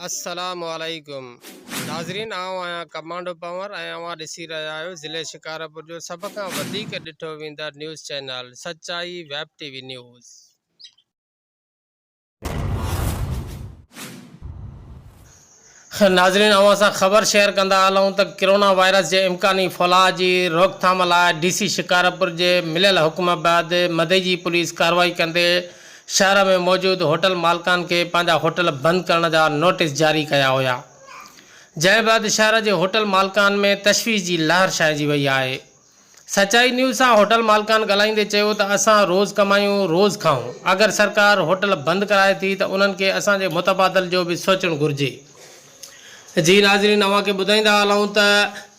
السلام عليڪم ناظرين آئون آهيان ڪمانڊو پنور ۽ اوهان ڏسي رهيا آهيو ضلعي شڪارپور جو سڀ کان وڌيڪ ڏٺو ويندڙ news channel Sachai web T V news. ناظرين اوهان سان خبر شيئر ڪندا هلون ته ڪرونا وائرس جي امڪاني ڦهلاء جي روڪٿام لاء ڊي سي شڪارپور جي مليل حڪم بعد مدئجي پوليس ڪارروائي ڪندي شهر ۾ موجود هوٽل مالڪان کي پنهنجا هوٽل بند ڪرڻ جا نوٽيس جاري ڪيا هيا، جنهن بعد شهر جي هوٽل مالڪان ۾ تشويش جي لهر ڇانئجي وئي آهي. سچائي نيوز سان هوٽل مالڪان ڳالهائيندي چيو ته اسان روز ڪمايون روز کائون، اگر سرڪار هوٽل بند ڪرائي ٿي ته انهن کي اسان جي متبادل جو به سوچڻ گهرجي. جي ناظرين اوهان کي ٻڌائيندا هلون ته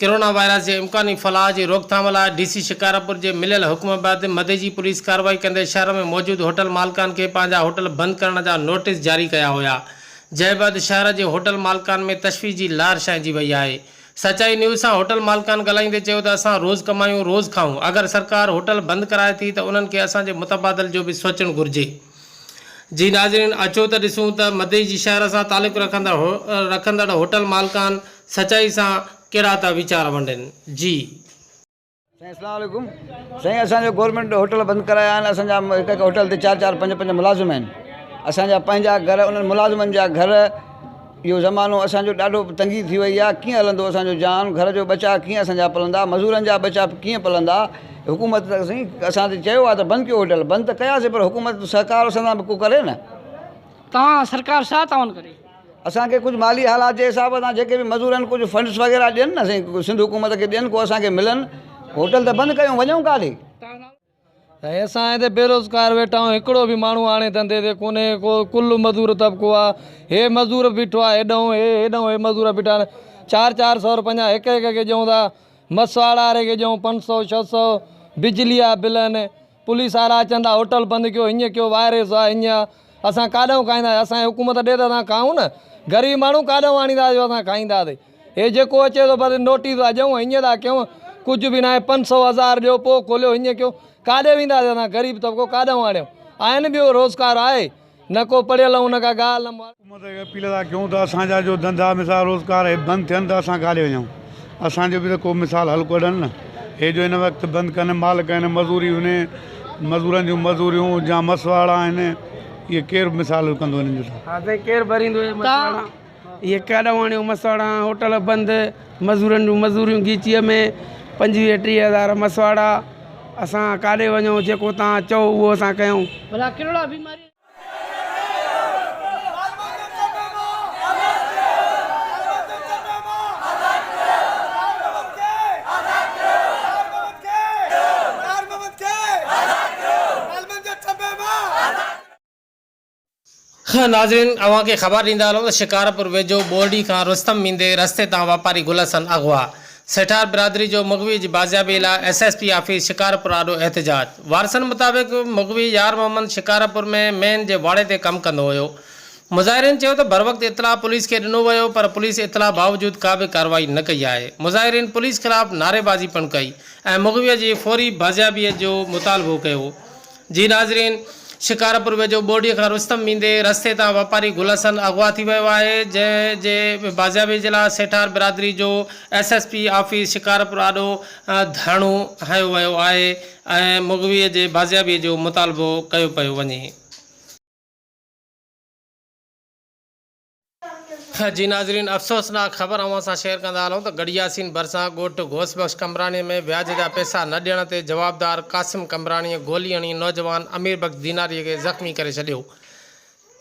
ڪرونا وائرس جي امڪاني ڦهلاء جي روڪٿام لاء ڊي سي شڪارپور جي مليل حڪم بعد مدئجي پوليس ڪارروائي ڪندي شهر ۾ موجود هوٽل مالڪان کي پنهنجا هوٽل بند ڪرڻ جا نوٽيس جاري ڪيا هيا جنهن بعد شهر جي هوٽل مالڪان ۾ تشويش جي لهر ڇانئجي وئي آهي سچائي نيوز سان هوٽل مالڪان ڳالهائيندي چيو ته اسان روز ڪمايون روز کائون اگر سرڪار هوٽل بند ڪرائي ٿي ته انهن کي اسان جي متبادل جو به سوچڻ گهرجي. جي ناظرين اچو ته ڏسون ته مدئي جي شهر سان تعلق رکندڙ رکندڙ هوٽل مالڪان سچائي سان ڪهڙا ٿا ويچار ونڊين. جي. سائين اسلام عليڪم سائين اسان جو گورنمينٽ هوٽل بند ڪرايا آهن اسان جا هڪ هڪ هوٽل تي چار چار پنج پنج ملازم آهن اسان جا پنهنجا گهر انهن ملازمن جا گهر اهو زمانو اسان جو ڏاڍو تنگي ٿي وئي آهي ڪيئن هلندو اسان جو جان گهر جو ٻچا ڪيئن اسان جا پلندا مزورن جا ٻچا ڪيئن پلندا حڪومت ته سائين اسان تي چيو آهي ته بند ڪيو هوٽل بند ته ڪياسين پر حڪومت سهڪار اسان سان به ڪو ڪري نه. توهان سرڪار ڇا تعاون ڪري؟ اسان کي ڪجهه مالي حالات جي حساب سان جيڪي به مزور آهن ڪجهه فنڊس وغيره ڏين نه سائين سنڌ حڪومت کي ڏين ڪو اسان کي ملن هوٽل ته بند ڪيون وڃون ڪاڏي. سائين اسان هتي بيروزگار ويٺا آهيون هڪڙو به ماڻهو هاڻي ڌنڌي تي ڪونهي ڪو ڪل مزور طبقو آ هي مزور بيٺو آ هيڏئون هي هيڏئون هي مزور بيٺا آهن چار چار سو روپين جا هڪ هڪ کي ڏيون ٿا مسواڙ واري کي ڏيون پنج سو ڇهه سو بجلي جا بل آهن پوليس وارا اچن ٿا هوٽل بند ڪيو هيئن ڪيو وائرس آ هيئن آ اسان ڪاڏئون کائيندا اسان کي حڪومت ڏي ته اسان کائون نه غريب ماڻهو ڪاڏئون آڻيندا جو اسان کائينداسين هي جيڪو اچي ٿو بس نوٽيس ٿا ڏيون هيئن ٿا ڪيون ڪجهه به ناهي پنج سو هزار ڏيو پوء کوليو هيئن ڪيو ڪاڏي وينداسين اسان غريب طبقو ڪاڏئون آڻيون آهن ٻيو روزگار آهي نه ڪو پڙهيل آهيون نه ڪا ڳالهه نه حڪومت کي اپيل ٿا ڪيون ته اسان جا جو ڌنڌا مثال روزگار هي بند ٿين ته اسان ڪاڏي وڃون اسان جو به ته ڪو مثال حل ڪڍن نه هي جو هن وقت بند ڪن مالڪ آهن مزوري هن مزورن جون مزوريون جا مسواڙا آهن اهي ڪير مثال ڪندو هنن جو ته. ها سائين ڪير ڀريندو هي مسواڙا. اهي ڪاڏانهن آڻيو مسواڙا هوٽل بند مزورن جون مزوريون ڳيچيء ۾ پنجويهه ٽيهه هزار مسواڙا اسان ڪاڏي وڃون جيڪو توهان چئو اهو اسان ڪيون. ڀلا ڪروڙا بيماري. ناظرين اوهان کي خبر ڏيندا هلون ته شڪارپور ويجهو ٻورڙي کان رستم ويندي رستي تان واپاري گل حسن اغوا سيٺار برادري جو مغوي جي بازيابي لاء S S P office Shikarpur آڏو احتجاج وارثن مطابق مغوي يار محمد شڪارپور ۾ مين جي واڙي تي ڪم ڪندو هيو مظاهرين چيو ته بروقت اطلاع پوليس کي ڏنو ويو پر پوليس اطلاع باوجود ڪا به ڪارروائي نه ڪئي آهي مظاهرين پوليس خلاف نعريبازي پڻ ڪئي ۽ مغوي جي فوري بازيابي جو مطالبو ڪيو جي ناظرين شڪارپور ويجهو ٻورڙي کان رستم ويندي رستي تان واپاري گل حسن اغوا ٿي ويو آهي جنهن جي بازيابي جي لاء سيٺار برادري جو S S P office Shikarpur آڏو ڌرڻو هنيو ويو آهي ۽ مغوي جي بازيابي جو مطالبو ڪيو پيو وڃي. جي ناظرين افسوسناڪ خبر اوهان سان شيئر ڪندا هلون ته ڳڙهي ياسين ڀرسان ڳوٺ غوث بخش قمبراڻي ۾ وياج جا پئسا نه ڏيڻ تي جوابدار قاسم قمبراڻي گولي هڻي نوجوان امير بخش ديناري کي زخمي ڪري ڇڏيو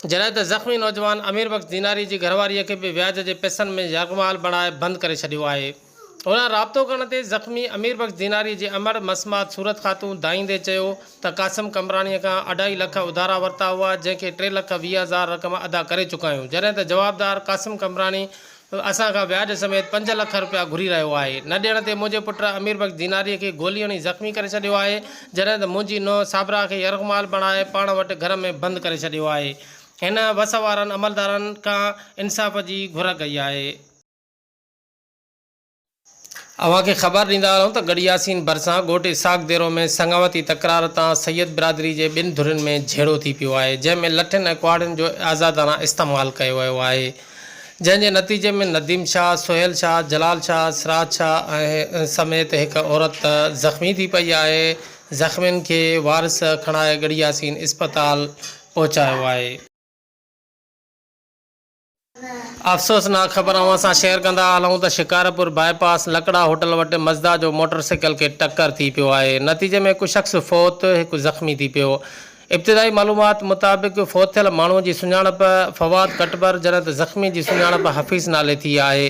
جڏهن ته زخمي نوجوان امير بخش ديناري جي گهرواري کي به وياج جي پئسن ۾ يرغمال بڻائي بند ڪري ڇڏيو آهي. هوڏانهن رابطو ڪرڻ تي زخمي امير بخش ديناري جي امڙ مسمات صورت خاتون دانهيندي چيو ته قاسم قمبراڻي کان اڍائي لک اڌارا ورتا هئا جنهن کي ٽي لک 20 هزار رقم ادا ڪري چڪا آهيون جڏهن ته جوابدار قاسم قمبراڻي اسان کان وياج سميت پنج لک رپيا گهري رهيو آهي نه ڏيڻ تي منهنجي پٽ امير بخش ديناري کي گولي هڻي زخمي ڪري ڇڏيو آهي جڏهن ته منهنجي نونهن صابره کي يرغمال بڻائي پاڻ وٽ گهر ۾ بند ڪري ڇڏيو آهي هن وس وارن عملدارن کان انصاف جي گهر ڪئي آهي. اوهان کي خبر ڏيندا هلون ته ڳڙهي ياسين ڀرسان ڳوٺ اسحاق ديرو ۾ سڱاوتي تڪرار تان سيد برادري جي ٻن ڌرين ۾ جهيڙو ٿي پيو آهي جنهن ۾ لٺين ۽ ڪهاڙين جو آزادانه استعمال ڪيو ويو آهي. جنهن جي نتيجي ۾ نديم شاهه، سهيل شاهه، جلال شاهه، سراج شاهه ۽ سميت هڪ عورت زخمي ٿي پئي آهي، زخمين کي وارث کڻائي ڳڙهي ياسين اسپتال پهچايو آهي. افسوسناڪ خبر اوهان سان شيئر ڪندا هلون ته شڪارپور باء پاس لڪڙا هوٽل وٽ مزدا جو موٽر سائيڪل کي ٽڪر ٿي پيو آهي نتيجي ۾ هڪ شخص فوت هڪ زخمي ٿي پيو ابتدائي معلومات مطابق فوت ٿيل ماڻهو جي سڃاڻپ فواد ڪٽبر جڏهن ته زخمي جي سڃاڻپ حفيظ نالي ٿي آهي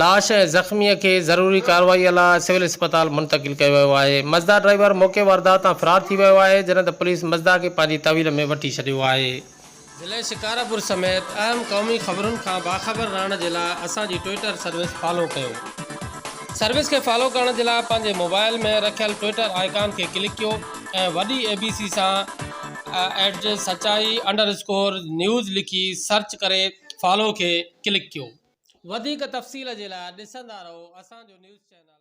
لاش ۽ زخمي کي ضروري ڪارروائي لاء سول اسپتال منتقل ڪيو ويو آهي مزدا ڊرائيور موقعي واردات تان فرار ٿي ويو آهي جڏهن ته پوليس مزدا کي پنهنجي تحويل ۾ وٺي ڇڏيو آهي. ضلعي شڪارپور سميت اهم قومي خبرن کان باخبر رهڻ جي لاء اسان جي ٽوئيٽر سروس فالو ڪيو. سروس کي فالو ڪرڻ جي لاء پنهنجي موبائل ۾ رکيل ٽوئيٽر آئيڪان کي ڪلڪ ڪيو ۽ وڏي اي بي سي سان ايٽ سچائي انڊر اسڪور نيوز لکي سرچ ڪري فالو کي ڪلڪ ڪيو. وڌيڪ تفصيل جي لاء ڏسندا رهو اسان جو نيوز چينل.